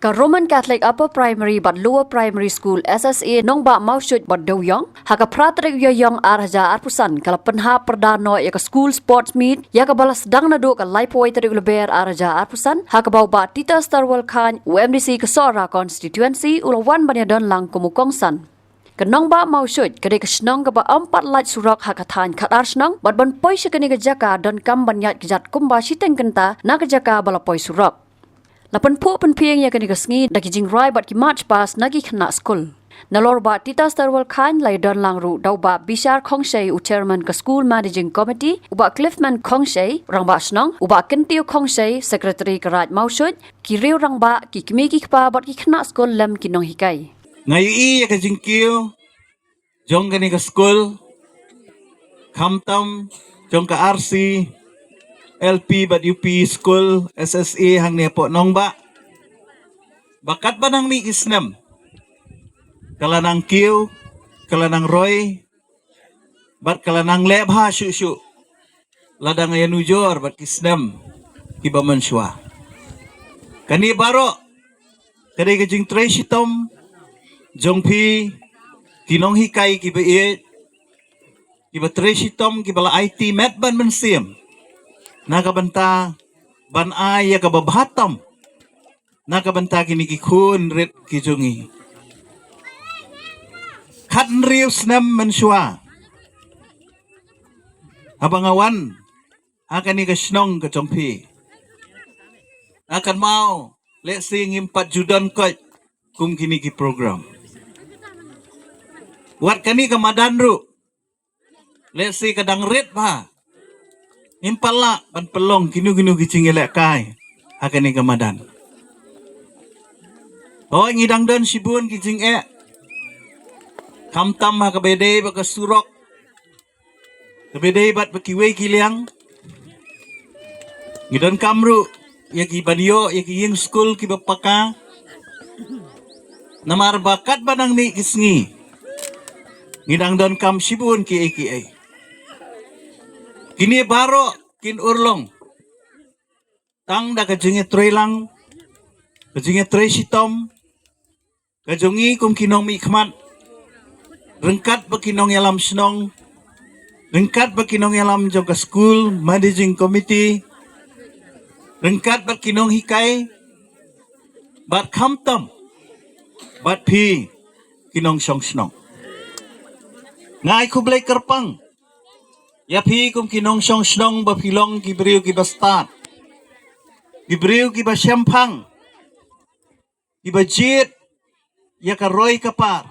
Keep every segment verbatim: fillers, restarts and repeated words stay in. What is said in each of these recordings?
Ka Roman Catholic Upper Primary bad Lower Primary School, S S A, Nongbah Mawshut bad Dewiong, ha ka phra tarik u Ïaïong ar hajar arphew san, ka la pynhap pyrda noh ïa ka School Sports Meet, ïa kaba la sdang naduh ka laiphew wei tarik u Lber ar hajar arphew san, ha kaba u Bah Tita Starwell Chyne, u M D C ka Sohra Constituency, u la wan ban ïadon lang kum u kongsan. Ka Nongbah Mawshut ka dei ka shnong kaba ym pat lait surok ha ka thaiñ khatar shnong, bad ban poi sha kane ka jaka donkam ban ïaid kjat kumba shiteng kynta na ka jaka ba la poi surok. La pynphuh pynphieng ïa kane ka sngi da ki jingrai bad ki march past na ki khynnah skul. Nalor u Bah Tita Starwell Chyne la ïadon lang ruh da u Bah Bishar Khongshei, u Chairman ka School Managing Committee, u Bah Cliffman Khongshei, Rangbah Shnong, u Bah Kyntiew Khongshei, Secretary ka Raid Mawshut, ki riew rangbah, ki kmie ki kpa bad ki khynnah skul lem ki nonghikai. Nga ïohi ïa ka jingkiew jong kane ka skul, khamtam jong ka R C, L P bad U P skul, S S A hangne hapoh Nongbah, ba katba nang mih ki snem ka la nang kiew, ka la nang roi, bad ka la nang leh bha shuh shuh lada nga ïanujor bad ki snem kiba mynshuwa. Kane baroh ka dei ka jingtrei shitom jong phi ki nonghikai kiba ïeit, kiba trei shitom, kiba la aiti met bad mynsiem na ka bynta ban ai ïa kaba bha tam na ka bynta kine ki khun rit ki jong ngi. Khathynriew snem mynshuwa haba nga wan ha kane ka shnong ka jong phi, nga kynmaw lehse ngim pat ju don koit kum kine ki program. Wat kane ka madan ruh lehse ka dang rit bha, ngim pat lah ban pynlong kino kino ki jingïalehkai ha kane ka madan. Hooid, ngi dang don shibun ki jingeh, khamtam ha kaba ïadei bad ka surok, kaba ïadei bad kiwei ki liang. Ngi donkam ruh ïa ki ban ïoh ïa ki ïing skul kiba paka. Namar ba katba nang mih ki sngi ngi dang donkam shibun kiei kiei. Kine baroh kin urlong tang da ka jingïatreilang, ka jingïatrei shitom ka jong ngi kum ki nongmihkhmat, ryngkat bad ki nongïalam shnong, ryngkat bad ki nongïalam jong ka School Managing Committee, ryngkat bad ki nonghikai, bad khamtam bad phi ki nongshong shnong. Nga ai khublei kyrpang ïa phi kum ki nongshong shnong ba phi long ki briew kiba stad, ki briew kiba shemphang, kiba jied ïa ka roi ka par,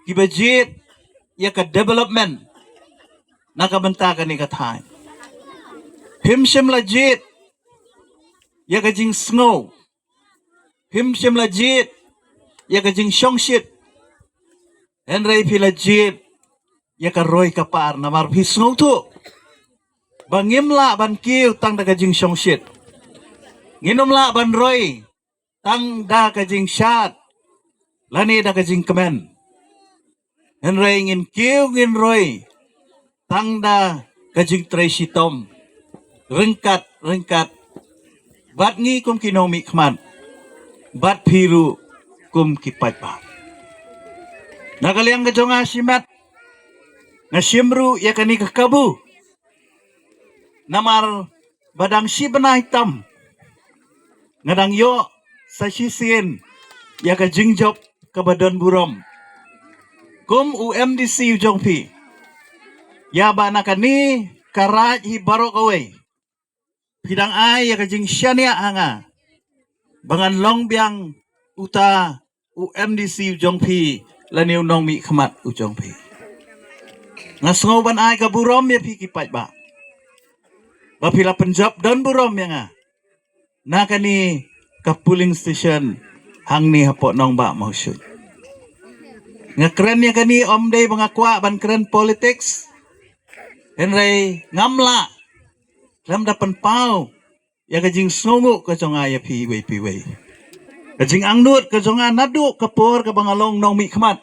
kiba jied ïa ka development na ka bynta kane ka thaiñ. Phim shym la jied ïa ka jingsngew, phim shym la jied ïa ka jingshongshit, hynrei phi la jied ïa ka roi ka par, namar phi sngewthuh ba ngim lah ban kiew tang da ka jingshongshit, ngin ym lah ban roi tang da ka jingshad lane da ka jingkmen, hynrei ngin kiew ngin roi tang da ka jingtrei shitom ryngkat ryngkat bad ngi kum ki nongmihkhmat, bad phi ruh kum ki paidbah. Na ka liang ka jong nga shimet nga shim ruh ïa kane ka kabu, namar ba dang shi bnai tam nga dang ïoh sa shisien ïa ka jingjop kaba don burom kum u M D C u jong phi, ïa ba na kane ka Raid hi baroh kawei phi dang ai ïa ka jingshaniah ha nga ba ngan long biang uta u M D C u jong phi lane u nongmihkhmat u jong phi. Nga sngew ban ai ka burom ïa phi ki paidbah ba phi la pynjop don burom ïa nga na kane ka polling station hangne hapoh Nongbah Mawshut. Nga kren ïa kane ym dei ba nga kwah ban kren politics, hynrei ngam lah khlem da pynpaw ïa ka jingsngewnguh ka jong nga ïa phi iwei pa iwei. Ka jingangnud ka jong nga naduh ka por kaba nga long nongmihkhmat,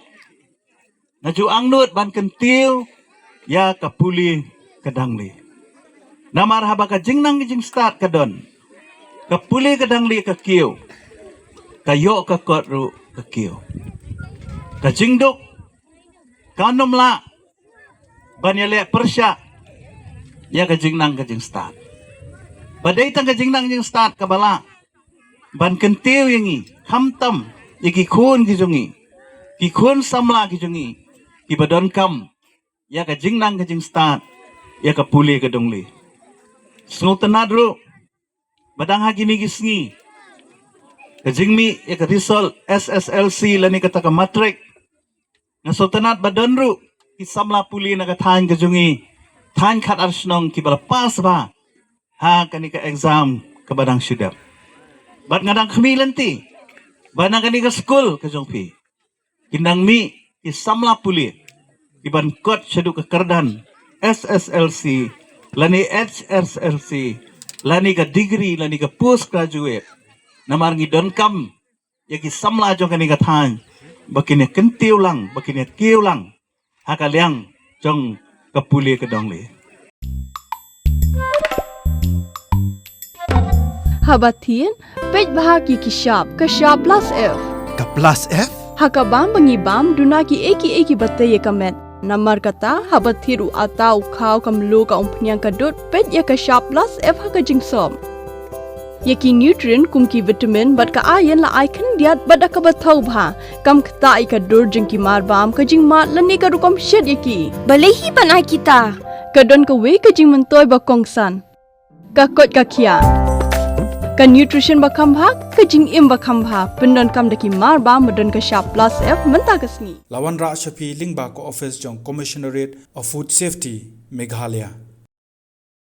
nga ju angnud ban kyntiew ïa ka pule ka dangli. Namar haba ka jingnang ka jingstad ka don, ka pule ka dangli ka kiew, ka ïoh ka kot ruh ka kiew. Ka jingduk kan ym lah ban ïaleh pyrshah ïa ka jingnang ka jingstad. Ba dei tang ka jingnang jingstad kaba lah ban kyntiew ïa ngi, khamtam ïa ki khun ki jong ngi, ki khun samla ki jong ngi, kiba donkam ïa ka jingnang ka jingstad, ïa ka pule ka dongle. Sngewtynnad ruh ba dang ha kine ki sngi, ka jingmih ïa ka result S S L C lane kata ka matrik, nga sngewtynnad ba don ruh ki samla pule na ka thaiñ ka jong ngi, thaiñ Khadarshnong kiba la pass bha ha kane ka exam kaba dang shu dep. Bad nga dang khmih lynti ba na kane ka skul ka jong phi kin nang mih ki samla pule kiban kot shaduh ka kyrdan S S L C lane H S L C lane ka degree lane ka postgraduate. Namar ngi donkam ïa ki samla jong kane ka thaiñ ba kin ïa kyntiew lang, ba kin ïa kiew lang ha ka liang jong ka pule ka dongle. Haba thied, peit bha ki ki shap, ka shap plus F. Ka plus F? Ha ka bam ba ngi bam, duna ki ei ki ei kiba tei ïa ka met. Namar kata, haba thied u atta, u khaw, ka mluh, ka umphniang, ka dud, peit ïa ka shap plus F ha ka jingsop. Ïa ki nutrient kum ki vitamin bad ka iron la ai khyndiat bad da kaba thaw bha. Kam ktah ïa ka dur jong ki marbam, ka jingmad lane ka rukom shet ïa ki. Balei hi ban ai kita? Ka don kawei ka jingmyntoi ba kongsan. Ka koit ka khiah. Ka nutrition ba kham bha, ka jingim ba kham bha. Pyndonkam da ki marbam ba don ka shap plus F mynta ka sngi. La wanrah sha phi lyngba ka office jong Commissionerate of Food Safety, Meghalaya.